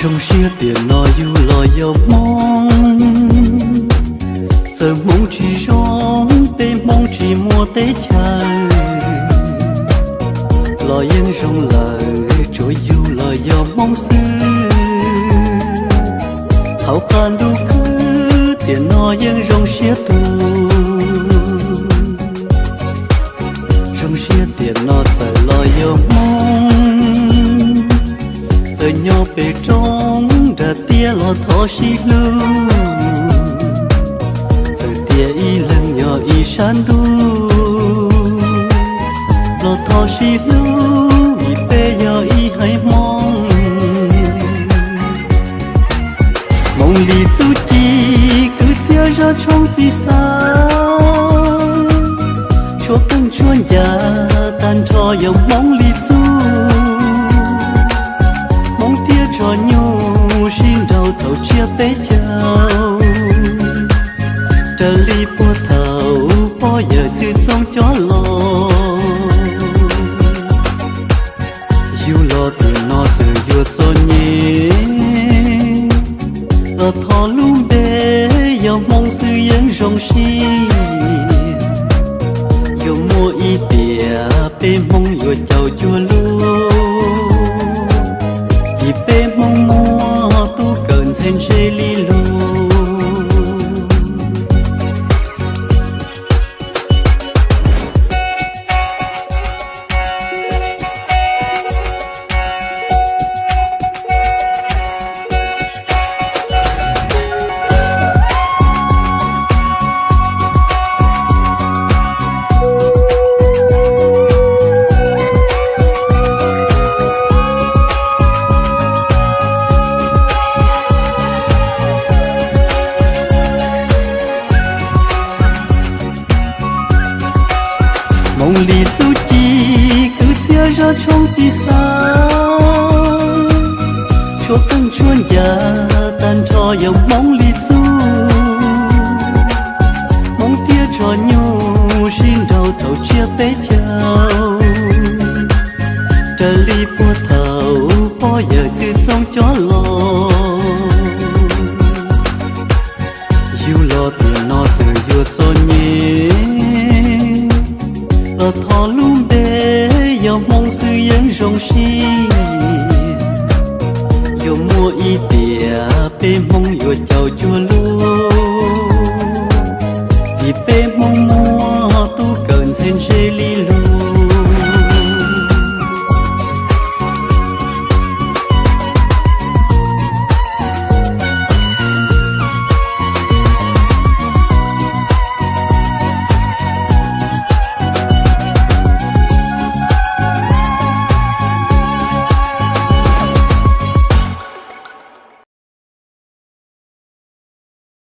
Zoo siab tiam no yug los yog Hmoob, txawm Hmoob tsis zoo, peb Hmoob tsis muaj teb chaws, los yeej zoo lawm, tsuas yug los yog Hmoob xwb. Hauv qab ntuj khwb tiam no yeej zoo siab tuag. Zoo siab tiam no txawm los yog Hmoob, txawm nyob pem roob nram tiaj los thov sib hlub. Txawm tias ib leeg nyob ib sab ntuj, los thov sib hlub vim peb yog ib haiv Hmoob. Hmoov li txuj ci kwv txhiaj zaj tshooj txij xav, tshuav qeej tshuav ncas tag nrho yog Hmoov li txuj. Hmoov thiab tsho nyuj sib nraus thaum tsiab peb caug, raws li puag thaum pog yawm txwv txoov cov los. Yug los tiam no txawm yuav txom nyem, los thov lub npe yog Hmoob xwb yeej zoo siab. Yuav muaj ib tiam peb Hmoob yuav caum cuag luag, vim peb Hmoob muaj tub kawm ntxhais ntse li luag. Hmoov li txuj ci kwv txhiaj zaj tshooj txij xav, tshuav qeej tshuav ncas tag nrho yog Hmoov li txuj. Hmoov thiab tsho nyuj sib nraus thaum tsiab peb caug, raws li puag thaum pog yawm txwv txoov cov